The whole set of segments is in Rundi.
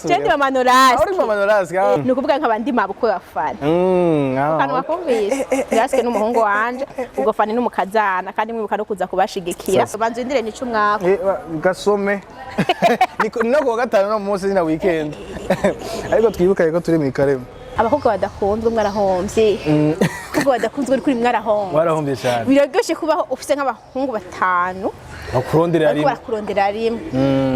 Je ndi mama Norasi. Uri mama Norasi? Ni ukuvuga nkaba ndi mabukwe wa Fani. Akantu wakumvise, Norasi n'umuhungu wanje, ubwo Fani n'umukazana, kandi mwibuka no kuza kubashigikira. Banza indire nica umwaka. Gasome ni no kuwa gatanu no munsi na weekend, ariko twibuka ko turi mu ikarema. Abakobwa badakunzwe mwarahomvye, abakobwa badakunzwe kuri mwarahombye. Warahombye cyane. Biraryoshe kubaho ufise nk'abahungu batanu bakurondera bariko rimwe. Barakurondera rimwe,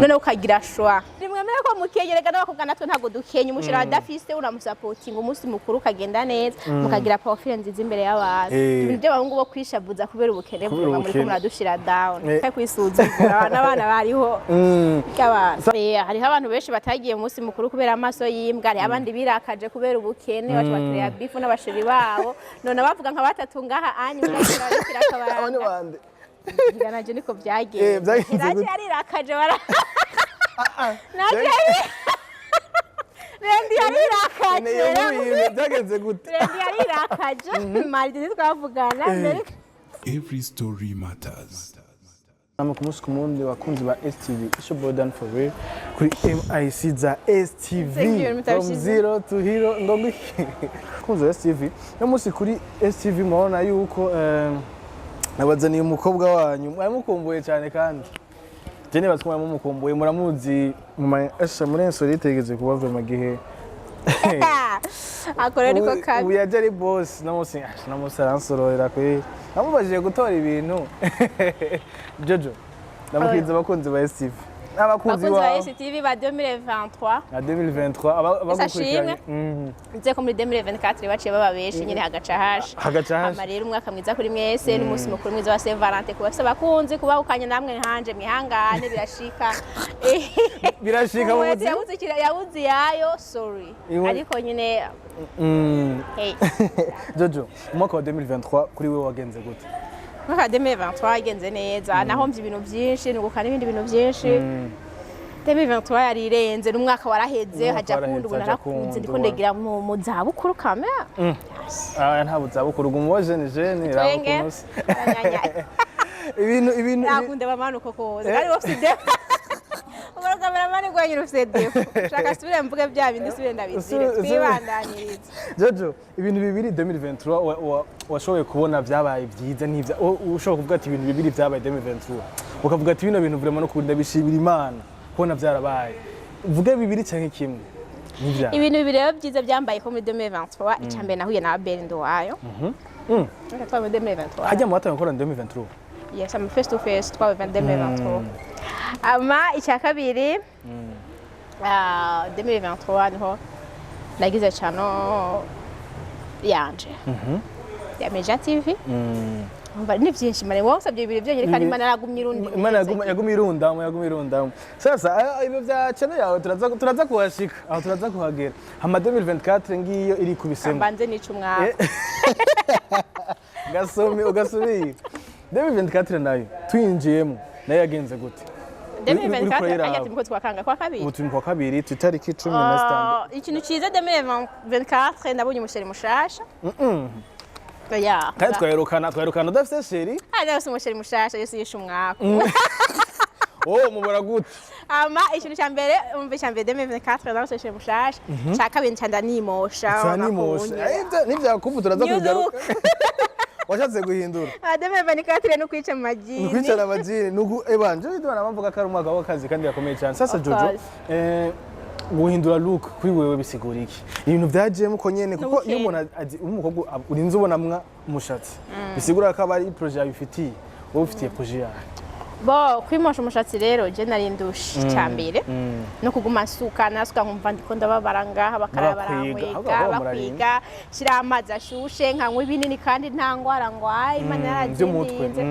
noneho ukagira choix. Rimwemere ko mukenyerega n'abakobwa, natwe ntabwo dukenye. Umushira adafise uramusapotinga, umunsi mukuru ukagenda neza, mukagira profile nziza imbere y'abantu. Ibintu by'abahungu bo kwishavuza kubera ubukene, Kubera bwa muriko ubukene. muradushira down. Kwisuzugura n'abana bariho by'abantu. Hariho abantu benshi batagiye mu munsi mukuru kubera amaso y'imbwa, hariho abandi birakaje kubera ubukene, baca bakireya beef n'abasheri babo. None bavuga nka batatu ngaha anyu barikira Abo ni akabanga. bande? Ngira nanje niko byagenze. Byagenze Naje gute? yarirakaje bara naje Rendi yarirakaje. Iyo nkuru yiwe byagenze gute? Rendi yarirakaje maridi ntitwavugana mbere. Every story matters. Nama ku munsi ku wundi, bakunzi ba STV, it's your boy Dan for real kuri MIC za STV. Thank you, from mutabishize. zero to hero ngo ngwiki. Bakunzi ba STV, no munsi kuri STV murabona yuko nabazaniye umukobwa wanyu mwari mukumbuye cyane, kandi je nibaza ko mwari mumukumbuye, muramuzi mu ma esha muri insolite yigeze kuba mu gihe. Akora niko kabi. Ubu yaje ari boss, no munsi no munsi aransororera kwe, namubajije gutora ibintu. Jojo, ndamukiriza abakunzi ba STV n'abakunzi Bakunzi ba bawe. STV ba 2023. Na 2023 abagukurikiranye. Ashimwe. Nze ko muri 2024 baciye baba benshi nyine, hagaca hasha. Hagaca hasha. Hama rero umwaka mwiza kuri mwese, n'umunsi mukuru mwiza wa Saint Valentin ku bafise abakunzi, kubahukanye namwe nkanje mwihangane, birashika. Birashika mu Umuntu buzima. yabuze yabuze iyayo, sorry. Ariko nyine hey. Jojo, umwaka wa 2023 kuri wewe wagenze gute? Umwaka wa 2023 wagenze neza, nahombye ibintu byinshi, nunguka n'ibindi bintu byinshi. 2023 yari irenze, n'umwaka waraheze. Umwaka Haja waraheze, kundi ubu haja narakunze. kundi, Ndiko ndegera mu zabukuru kamera. Ah, ntabwo zabukuru, guma uba jeune jeune, raba Twenge. ukuntu usa. Abanyanya. Ibintu Nakunda bamanuka koza kandi ufite défaut. Ubwo cameraman gwanyu ufite défaut, shaka subire mvuge bya bindi, subire ndabizire. Twibandanirize. Jojo, ibintu bibiri 2023 washoboye kubona byabaye byiza n'ibya ushobora kuvuga ati ibintu bibiri byabaye 2023, ukavuga ati bino bintu vraiment no kunda bishimira Imana kubona byarabaye. Uvuge bibiri cyangwa kimwe n'ibya. Ibintu bibiri rero byiza byambaye ko muri 2023, icya mbere nahuye na Abel Nduwayo. Reka twabaye muri 2023. Hajya mu batangiye gukora 2023? Yes, ama face to face twabaye 2023. Ama icya kabiri, 2023 niho nagize channel yanje ya Meja TV. Umva, ni byinshi mare, wowe usabye bibiri byonyine kandi Imana yaragumye irundi. Imana yagumye irundamo, yagumye irundamo. Sasa ibyo bya channel yawe turaza kuhashika, aho turaza kuhagera. Hama 2024 ngiyo iri kubisemo. Mbanze nica umwaka. Gasome ugasubira. 2024 nayo twinjiyemo, nayo yagenze gute? Uriko 2024 urayiraba. Ajya turi twakanga kwa kabiri. Ubu turi mu kwa kabiri, tu itariki 16. Ikintu cyiza 2024, ndabonye umuchéri mushasha ya. Kandi twaherukana udafite chéri. Ah, ndabonye umuchéri mushasha yose yishe umwaka. Wowe mubura gute? Ama ikintu cya mbere, umva, icya mbere 2024 ndabonye umuchéri mushasha, cya kabiri nca ndanimosha. Cyanimosha nivyakuvu turaza New kubigaruka. look. Washatse guhindura. Ah, 2024 no kwica amajini. Ni kwicara amajini nugu ebanje bituma bavuga ko ari umwaka w'akazi kandi gakomeye cyane. Sasa Of Jojo, course. Guhindura look kuri wewe bisigura iki? Ibintu byajemo ko nyene, kuko iyo N'ubukene. umuntu umukobwa urinze ubonamwa umushatsi, bisigura ko aba ari projet yabifitiye. Wowe ufitiye projet yawe? Bo kwimosha umushatsi rero, je nari ndushe icya mbere no kuguma nsuka, nasuka nkumva ndiko ndababara ngaha, bakaraba. Bakwiga, Barankwega. ahubwo Bakwiga shira amazi ashushe, nkanywa ibinini, kandi nta ngwara ngwaye, Imana By'umutwe. yarazinze.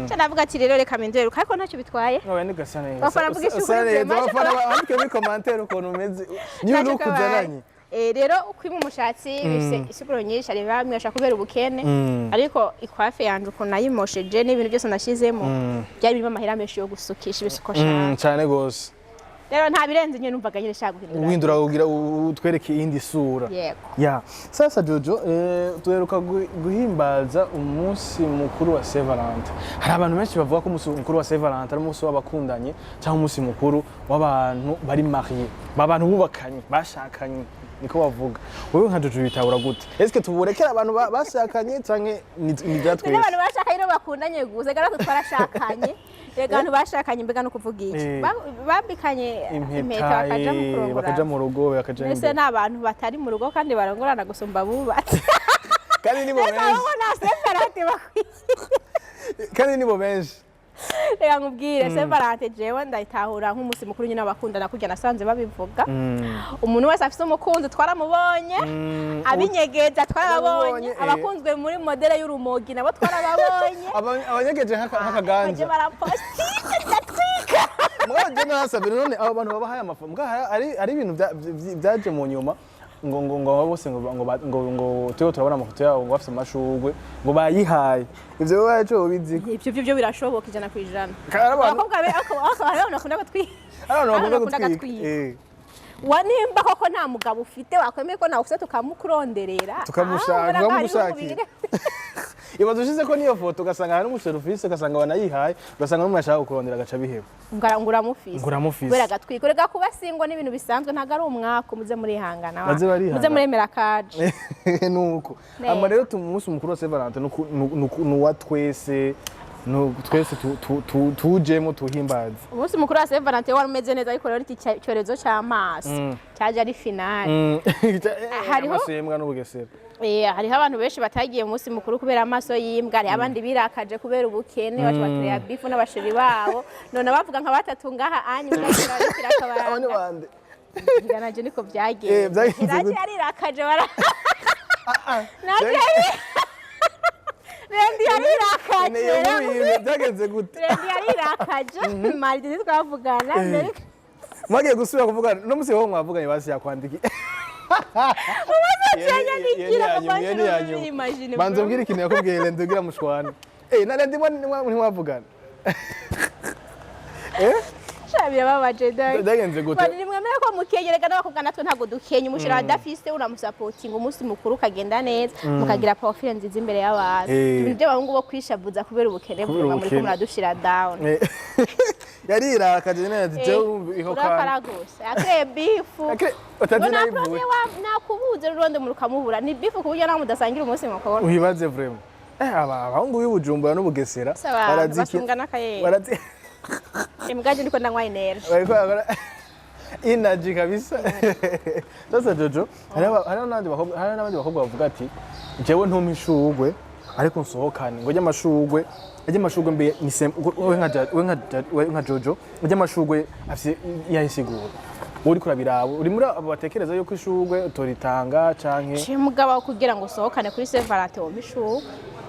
Nca ndavuga ati rero reka mpindure, ariko ntacyo bitwaye. Oya, ni gasa neza. Bafana mvuga Usa ishuri neza. vyema. Abafana bandike muri commentaire ukuntu umeze, niyo Ntacyo look kabaye. uzananye. Rero kwima umushatsi bifise isiguro nyinshi, hari bamwe bashaka kubera ubukene, ariko ikwafe yanje ukuntu nayimosheje n'ibintu byose nashyizemo byari birimo amahera menshi yo gusukisha ibisuko. Shaka Cyane gose. Rero nta birenze nyine, numvaga nyine nshaka guhindura. Uhindura kugira utwereke iyindi sura. Yego. Ya, sasa Jojo, duheruka guhimbaza umunsi mukuru wa Saint Valentin. Hari abantu benshi bavuga ko umunsi mukuru wa Saint Valentin ari umunsi w'abakundanye cyangwa umunsi mukuru w'abantu bari mariés, b'abantu bubakanye, bashakanye, niko bavuga. Wewe nka Jojo bitahura gute? Eske tuburekera abantu bashakanye canke ni bya twese? N'abantu bashakanye nibo bakundanye gusa, reka natwe twarashakanye. Reka, abantu bashakanye mbega no kuvuga iki? Bambikanye impeta bakaja mu kurongorana. Bakaja mu rugo, bakaja Mbese imbere. ni abantu batari mu rugo kandi barongorana gusumba abubatse. Kandi nibo Reka benshi. ahubwo nta Saint Valentin bakwiye. Kandi nibo benshi. Reka nkubwire, Saint Valentin jewe ndayitahura nk'umunsi mukuru nyine w'abakundana, kurya nasanze babivuga. Umuntu wese afise umukunzi twaramubonye, abinyegeza twarababonye, Twarababonye, abakunzwe muri modèle y'urumogi nabo twarababonye. Abanyegeje nk'akaganja. Baje barapostinga, ndatwika. Mugabo je nasabye, none abo bantu babahaye amafaranga? Mugabo ari ibintu byaje mu nyuma, ngo abo bose ngo turiko turabona amafoto yabo ngo bafise amashurwe, ngo bayihaye. Ivyo wowe ico ubiziko? Ibyo byo birashoboka 100%. Kandi ari abantu Abakobwa be hari abantu bakunda gutwika. Ari abantu bakunda Abantu bakunda gutwika. gutwika. Wa nimba koko nta mugabo ufite, wakwemeye ko nawe ufite, tukamukuronderera. Tukamushaka, Ah, ubona ko hariho tukamugushakira. umubiri. Ibaze ushize ko niyo foto, ugasanga hari n'umuserivisi, ugasanga banayihaye, ugasanga n'umuntu ashaka kukurondera agaca biheba. Ngo uramufise. Ngo uramufise. Kubera agatwiko. Reka, kuba single n'ibintu bisanzwe, ntabwo ari umwaku, muze murihangana wa. Baze barihangana. Muze muremera kaje. Nuko Neza. ama rero umunsi mukuru wa Saint Valentin ni uwa twese, twese tujemo tuhimbaze. Umunsi mukuru wa Saint Valentin wari umeze neza, ariko rero iki cyorezo cy'amaso cyaje ari finale. Hariho- Amaso y'imbwa n'ubugesera. Hariho abantu benshi batagiye mu munsi mukuru kubera amaso y'imbwa, hariho abandi birakaje kubera ubukene, baca bakereya beef n'abachéri babo. None bavuga nka batatu ngaha anyu mugakira Abo ni akabanga. bande? Ngira nanje niko byagenze. Byagenze Naje gute? yarirakaje bara naje Rendi yarirakaje. Iyo nkuru yiwe byagenze gute? Rendi yarirakaje, Marite ntitwavugana mbere. Mwagiye gusubira kuvugana no musi wowe mwavuganye, basi yakwandikiye? Yanyandikira papa, imagine. Banza ubwire ikintu yakubwiye Rendi ugira mushwana. Na Rendi ntimwavugana? Sha, birababaje dai. Byagenze gute? Bari nimwemere ko mukenye, reka n'abakobwa natwe ntabwo dukenye. Umushira adafise uramusapotinga, umunsi mukuru ukagenda neza, mukagira profile nziza imbere y'abantu. Ibintu by'abahungu bo kwishavuza kubera ubukene, Kubera vuba muri ko ubukene. muradushira down. Yarirakaje neza ati jewe iho kandi Urakara gusa akeye beef. Utazi Ngo nayivuye. Nakubuze n'urundi muntu ukamubura, ni beef ku buryo nawe mudasangira umunsi mukuru. Uhibaze vraiment, aba abahungu b'Ibujumbura n'Ubugesera Se abantu basunga n'akayeri. Barazi. Imbwa je ndiko ndanywa energy. Bariko barakora energy kabisa. Sasa Jojo, hariho n'abandi bakobwa bavuga ati jewe ntumpa ishurwe ariko nsohokane, ngo ajye amashurwe mbe ni wewe nka Jojo, ajye amashurwe afise yayisigura, wowe uriko urabiraba, uri muri abo batekereza yuko ishurwe utoritanga canke? Je mugabo, kugira ngo usohokane kuri Saint Valentin wumva ishurwe.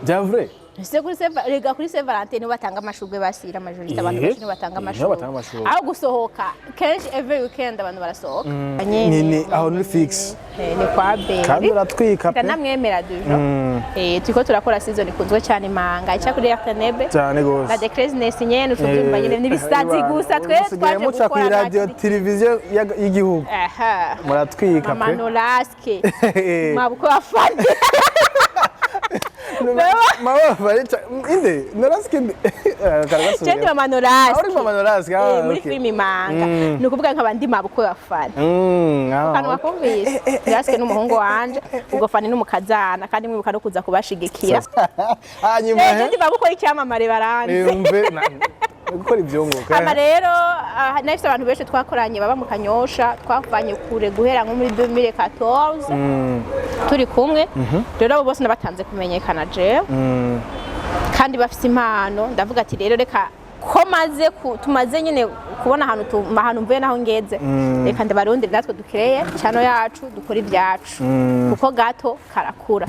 Bya vrai? Ese kuri Saint rega kuri Saint Valentin nibo batanga amashurwe, basira majorité abantu benshi nibo batanga Nibo amashurwe. batanga amashurwe. Aho gusohoka kenshi every weekend abantu barasohoka. Aho ni fixe. Ni kwa Beri. Kandi uratwika pe. Ndanamwemera dujo. Turiko turakora season ikunzwe cyane, Imanga ica kuri RTNB. Cyane gose. Na The Craziness nyene ucubyumva nyene n'ibisazi gusa twe Musigaye twaje muca kuri gukora radio televiziyo y'igihugu. Aha. Muratwika Mama pe. Nolaske. Mabuko afande. Mama barica inde Nolaske inde. Je ndi Mama Nolaske. Uri Mama Nolaske? Ah, Muri okay. filime Imanga. Ni ukuvuga nkaba ndi mabukwe wa Fani. Kantu wakumvise. Nolaske n'umuhungu wanje, ubwo Fani n'umukazana, kandi mwibuka no kuza kubashigikira. Hanyuma Je ndi mabukwe y'icyamamare, baranzi. Umve gukora ivyunguka. Hama rero nahise abantu benshi twakoranye baba mu Kanyosha, twavanye kure guhera nko muri 2014 turi kumwe. Rero abo bose nabatanze kumenyekana jewe kandi bafise impano. Ndavuga ati rero reka ko maze tumaze nyine kubona ahantu ahantu mvuye naho ngeze, reka ndabarondere natwe dukereye channel yacu, dukora ibyacu, kuko gato karakura.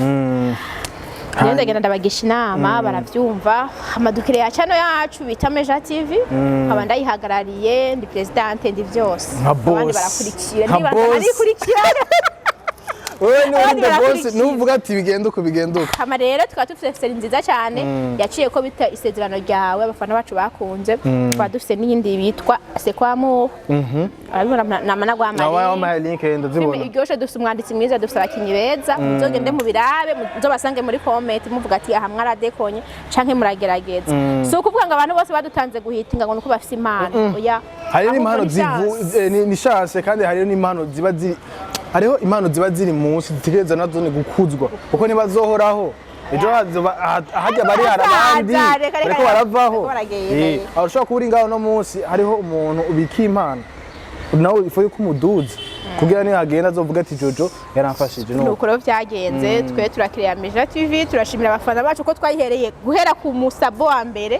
Rero ndagenda ndabagisha inama, baravyumva, hama dukereye channel yacu bita Meja TV, nkaba ndayihagarariye, ndi présidente, ndi vyose. Nka Abandi boss. barakurikira. Nka Niba boss. arikurikira. Wewe ni uri Abandi the boss, barakurikira. nuvuga ati bigenda uko, bigenda uko. Hama rero tukaba dufite série nziza cyane yaciye ko bita Isezerano Ryawe, abafana bacu bakunze. Tukaba dufite n'iyindi bitwa Sekwamu, arabibona nama Nawe nagwamari. wampaye link, ndazibona. Filime iryoshe, dufite umwanditsi mwiza, dufite abakinnyi beza. Muzogende mubirabe, muzobasange muri comment muvuga ati aha mwaradekonye canke muragerageza. Si ukuvuga ngo abantu bose badutanze guhitinga ngo nuko bafise impano, oya. Hari Ahubwo n'impano ni zivu chance. ni chance, kandi hariho n'impano ziba ziri, hariho impano ziba ziri munsi zitegereza nazo ni gukuzwa, kuko nibazohoraho ejo hajya bari hari abandi Bazaza, reka, reka, bariko baravaho. Bariko baragenda. Aho ushobora kuba uri ngaho no munsi hariho umuntu ubika impano, nawe ifu yuko umuduza kugira niyo hagenda azovuga ati Jojo yaramfashije no. Nuko rero byagenze, twe turakiriya Meja TV, turashimira abafana bacu ko twayihereye guhera ku musabo wa mbere.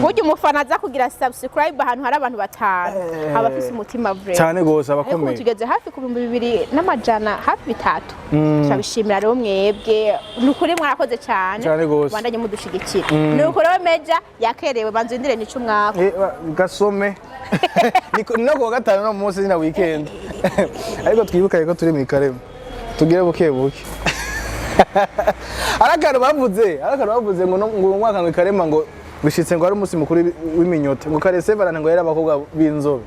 Burya umufana aza kugira subscribe ahantu hari abantu batanu aba afise umutima vrai. Cyane gose. Ariko ubu abakomeye. tugeze hafi ku 2100, hafi 3. Turabishimira rero mwebwe, ni ukuri mwarakoze cyane. Cyane gose. Bandanye mudushigikira. Ni uko rero Meja yakerewe, banza indire nico umwaka. Gasome ni no kuwa gatanu no munsi ni na weekend, ariko twibuka ko turi mu ikarema, tugire buke buke. Hari akantu bavuze ngo ngo uyu mwaka ngo ikarema ngo bishitse ngo ari umunsi mukuru w'iminyota, ngo kare Severance ngo yari abakobwa b'inzobe,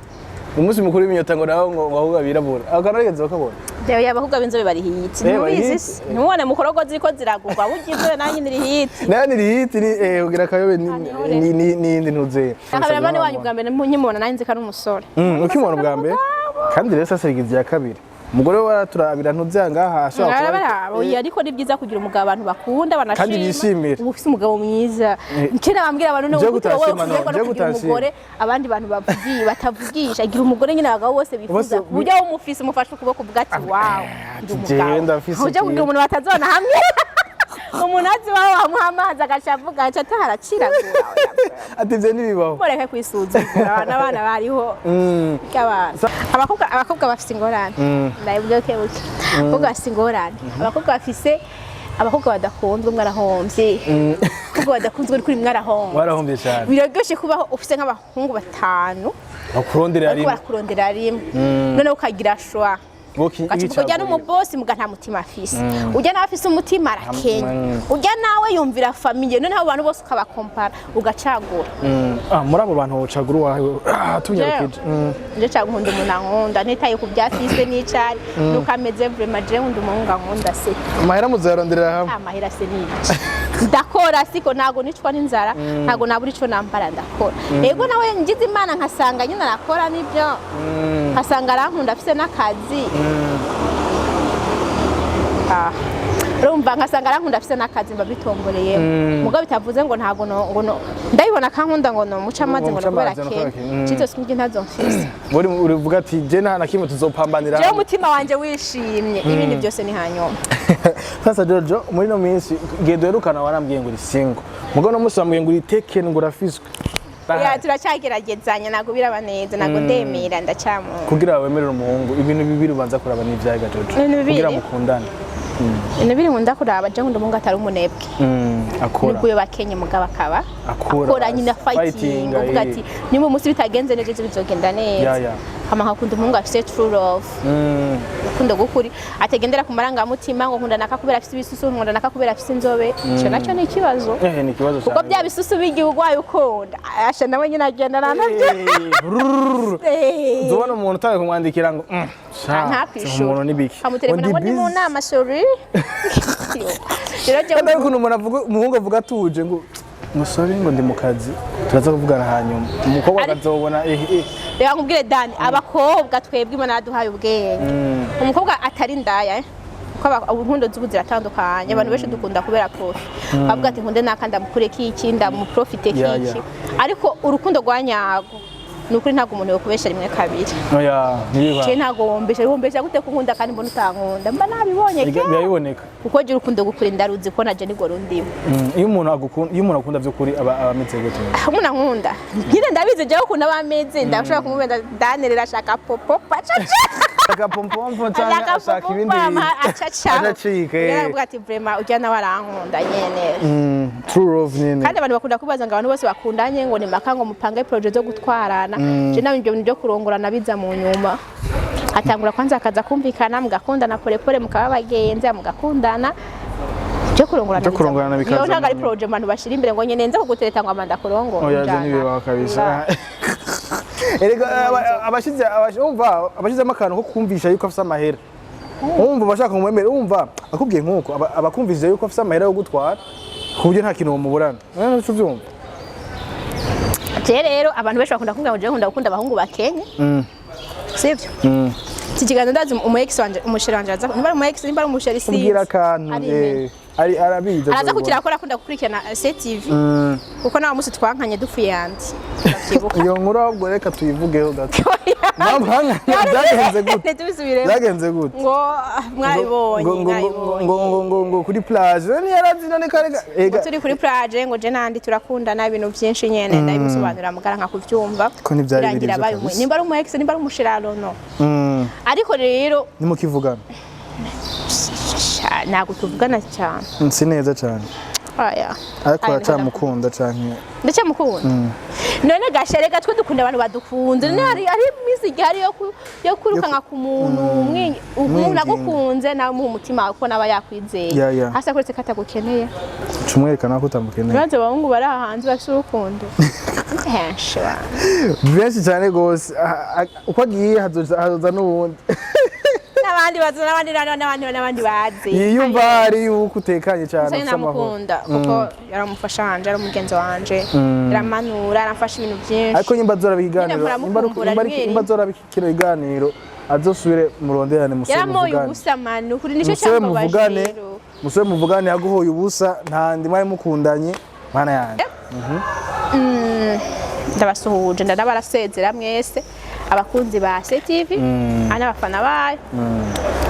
umunsi mukuru w'iminyota ngo naho ngo abakobwa birabura. Ako kantu wigeze bakabona? Rero abakobwa b'inzobe bari hit. Bari Ntubizi hit. se? Ntubone mukorogo ziriko ziragurwa, burya inzobe nanjye niri hit. Nayo ni hit, ni kugira akayobe n'iyindi ntuzeye. Akaberamani wanyu bwa mbere nkimubona nanjye nzi ko ari umusore. Ukimubona bwa mbere, kandi rero sasa rigize iya kabiri, umugore we araturabira ntuzya ngaha ashobora kuba Barabara, oya, ariko ni byiza kugira umugabo abantu bakunda banashima. Kandi bishimira. Uba ufise umugabo mwiza. Kera bambwira abantu Je no gute wowe gutashima, no, ushobora je no kugira gutashima. umugore abandi bantu bavugiye batavugisha. Agira umugore nyine abagabo bose bifuza, Bose ku buryo wowe umufise umufashe ukuboko uvuga ati wow, ndi Jewe umugabo. ndafise Ujya kugira ikintu. umuntu batazona hamwe, umuntu azi iwawe wamuha amazi agaca avuga aca ataha araciragura. Ati ivyo ntibibaho. Mureke kwisuzugura n'abana bariho abana. Abakobwa bafise ingorane, ndabivuge buke buke. Abakobwa bafise ingorane, abakobwa bafise abakobwa badakunzwe, mwarahombye. Abakobwa badakunzwe kuri mwarahombye. Warahombye cyane. Biraryoshe kubaho ufise nk'abahungu batanu bakurondera bariko rimwe. barakurondera rimwe, noneho ukagira choix. Woki Ugaca ujya n'umubosi muga nta mutima afise, ujya nawe afise umutima arakenya, ujya nawe yumvira famille, noneho abo bantu bose ukabakompara ugacagura. Ah, muri abo bantu wocagura uwawe? Ah, tunyarukije. Nje cyangwa nkunda umuntu ankunda ntitaye ku byafise n'icari nuko ameze, vraiment je nkunda umuhungu ankunda se. Amahera muzayaronderera hamwe. Amahera se n'ibice, ndakora siko ntago nicwa n'inzara, ntago nabura ico nambara, ndakora. Yego, nawe ngize Imana nkasanga nyine arakora nibyo, nkasanga arankunda afise n'akazi. Ah. Urumva nkasanga arankunda afise n'akazi, mba bitomboreye, mugabo bitavuze ngo ntago no, ngo no ndabibona kankunda ngo no muca amazi ngo Ngo no kubera muce amazi, ngo kenya kubera kenya. cizo sinjye ntazo mfise. Uri urivuga ati je nta na kimwe tuzopambanira Jewe hamwe. umutima wanje wishimye, ibindi byose ni hanyuma. Sasa Jojo, muri no minsi igihe duherukana warambwiye ngo uri single, mugabo no munsi wambwiye ngo uri taken, ngo urafiswe. Ya, turacyageragezanya, ntabwo biraba neza, ntabwo ndemera, ndacyamu Kugira wemerere umuhungu, ibintu bibiri ubanza kuraba n'ivyaga, Jojo? Ibintu bibiri? Kugira mukundane. Ibintu biri nkunda kuraba, je nkunda umuhungu atari umunebwe. Akora. Nubwo iyo bakenye mugabo akaba Akora, akora nyine fighting, fighting, uvuga ati niba umunsi bitagenze neza ejo bizogenda neza. Ya. Hama nkakunda umuhungu afise true love, urukundo rw'ukuri, atagendera ku marangamutima ngo nkunda naka kubera afise ibisusu, nkunda naka kubera afise inzobe. Ico nacyo ni ikibazo. Ni ikibazo Kuko cyane. bya bisusu bigiye urwaye ukunda asha nawe nyine agendana nabyo. Brrrr. Uzobona umuntu utaye kumwandikira ngo sha, Ntakwishura. umuntu nibiki? Amutelefona ngo ndi mu nama, sorry. Rero jewe Kandi ukuntu umuntu avuga, umuhungu avuga atuje ngo musore ngo ndi mu kazi, turaza kuvugana hanyuma, umukobwa akazobona Reka nkubwire Dani, abakobwa twebwe Imana yaduhaye ubwenge. Umukobwa atari indaya, kuko inkundo z'ubu ziratandukanye, abantu benshi dukunda kubera profit, bavuga ati nkunde naka ndamukure kiki, ndamuprofite kiki. Ariko urukundo rwa nyago ni ukuri, ntabwo umuntu yokubesha rimwe kabiri. Oya, ntibiba. Je ntabwo wombesha, wombesha gute ko nkunda kandi mbona utankunda? Mba nabibonye kera. Birabiboneka. Kuko je urukundo gukuri ndaruzi ko naje nirwo rundimo. Iyo umuntu agukunda, iyo umuntu akunda by'ukuri aba ameze gute? Umuntu ankunda nyine ndabizi jewe ukuntu aba ameze, ndashobora kumubenda danerera ashaka popo pacaca. Ashaka pompompo cyangwa ashaka ibindi bintu. Acaca. Acacika, eh. Yaravuga ati vraiment ujya nawe arankunda nyene. True love nyene. Kandi abantu bakunda kubaza ngo abantu bose bakundanye ngo ni maka ngo mupange projet zo gutwarana. Je nawe ibyo bintu byo kurongorana biza mu nyuma. Hatangura kwanza akaza kumvikana, mugakundana polepole, mukaba abagenzi, mugakundana. Byo kurongorana Byo kurongorana bikaza iyo ntabwo ari mu- projet abantu bashira imbere ngo nyene nze kugutereta ngo amanda kurongora. Oya, ivyo ntibibaho kabisa. Erega abashize umva, abashizemo akantu ko kumvisha yuko afise amahera, umva bashaka kumwemera, umva akubwiye nkuko abakumvishije yuko afise amahera yo gutwara, ku buryo nta kintu womuburana. None uca uvyumva. Je rero abantu benshi bakunda kumbwira ngo jewe nkunda gukunda abahungu bakenye, sivyo? Iki kiganiro ndazi umu ex wanje, umuchéri wanje araza, nimba ari umu ex, nimba ari umuchéri, sinzi. Ubwira akantu. Arimenya. Ari arabizi. Araza azobibona. kukira ko arakunda gukurikirana CTV, kuko nawe musi twankanye dupfuye yandi, ndavyibuka. Iyo nkuru ahubwo reka tuyivugeho gato. Mpamvu byagenze gute? Ntitubisubiremo. Byagenze gute? Ngo ah, mwabibonye. Ngo ngo ngo Mwabibonye. ngo kuri plage none yarazi, none karega. Ngo Ega. turi kuri plage, ngo je nandi turakundana, ibintu byinshi nyene ndabimusobanurira mugara nka kuvyumva. Ko ntivyari biri Birangira ivyo abaye kabisa. nimba ari umu ex, nimba ari umushiraro, no. Ariko rero Nimukivugana? Sha, ntabwo tuvugana cyane. Si neza cyane. Aya. Ariko Aya, uracyamukunda canke? Ndacyamukunda. None gashere twe dukunda abantu badukunze. None hari iminsi igihari yo kwirukanka ku muntu, umuntu Mwinginga. agukunze nawe umuha umutima wawe, ko nawe yakwizeye. Ya. Hasi akuretse ko atagukeneye. Uca umwerekana ko utamukeneye. Uranze abahungu bari aha hanze bafite urukundo henshi ba. Benshi cyane rwose. Uko agiye hazoza n'uwundi. N'abandi baza, n'abandi n'abandi n'abandi bazi. Yiyumva ari yuko utekanye cyane, Musoni ufite amahoro. namukunda kuko yaramufasha wanje, ari umugenzi wanje, yaramanura, aramfasha ibintu byinshi. Ariko nyimba azoraba ikiganiro, Nyine nimba mpora rimwe. nimba azoraba kino kiganiro, azosubire muronderane, musore Yaramoye muvugane. ubusa mani, ukuri nicyo Musore cyambabaje muvugane. rero. Musore muvugane, yaguhoye ubusa, nta ndi mwari mukundanye, mana yanjye. Ndabasuhuje, ndanabarasezera mwese abakunzi ba CTV n'abafana bayo.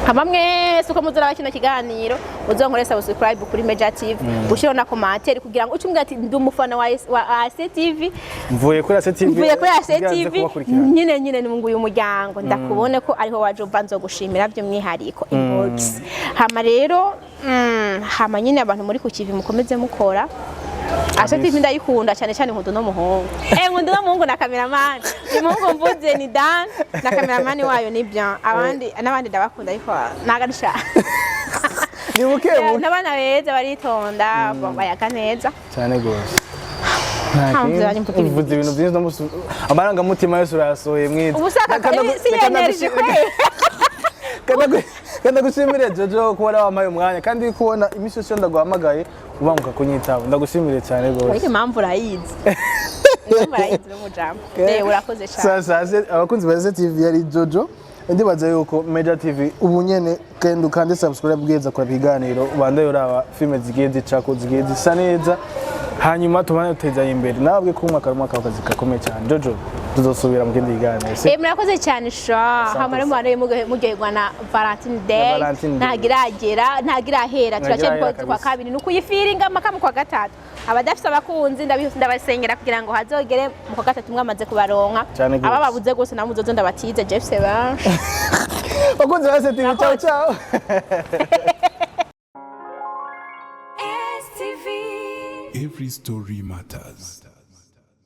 Hama mwese uko muzoraba kino kiganiro, muzonkore subscribe kuri Meja TV, ushireho na commentaire kugira ngo uce umbwira ati ndi umufana wa CTV. Mvuye kuri ACTV. Mvuye kuri kugira nze ACTV. kubakurikirana. Nyine nguyu umuryango, ndakubone ko ariho waje uva, nzogushimira by'umwihariko inbox. Hama rero hama nyine abantu muri ku kivi mukomeze mukora. ACTV ndayikunda cyane cyane, nkunda uno muhungu, nkunda uno muhungu na cameraman. Uyu muhungu mvuze ni Dan na cameraman wayo ni Bien. Abandi n'abandi ndabakunda, ariko nagarisha. Ni buke buke. N'abana beza, baritonda, bayaga neza. Cyane rwose. Nta mvuze nanjye mvuga ibintu. Uvuze ibintu byinshi, amarangamutima yose urayasohoye mwiza. Ubu saka si energy kweli. Kandi ndagushimire Jojo kuba wampaye umwanya, kandi kubona iminsi yose iyo ndaguhamagaye ubanguka kunyitaba, ndagushimire cyane Ariko rwose. impamvu urayizi, impamvu urayizi n'umujambo. Urakoze cyane. Sasa abakunzi ba TV, yari Jojo. Ndibaza yuko Meja TV ubu nyene kandi ukande subscribe, bwiza kora ibiganiro, ubandaye uraba filime zigiye zicako, zigiye zisa neza, hanyuma tubane dutezanye imbere. Nababwiye ko umwaka ari umwaka w'akazi gakomeye cyane. Jojo, tuzosubira mu kindi kiganiro, si? Murakoze cyane sha. Hama rero muhore muryoherwa na Valentine Day. Valentine Day. Ntabwo iragera, ntabwo irahera, turacyari mu Ntabwo kwezi kwa irahera. kabiri, ni ukuyifiringa mpaka mu kwa gatatu. Abadafise abakunzi ndabasengera kugira ngo hazogere mu kwa gatatu mwamaze kubaronka. Cyane gose. Abababuze gose nabo muzoze ndabatize, Jeff benshi. Bakunzi ba TV, ciao ciao. STV. Every story matters.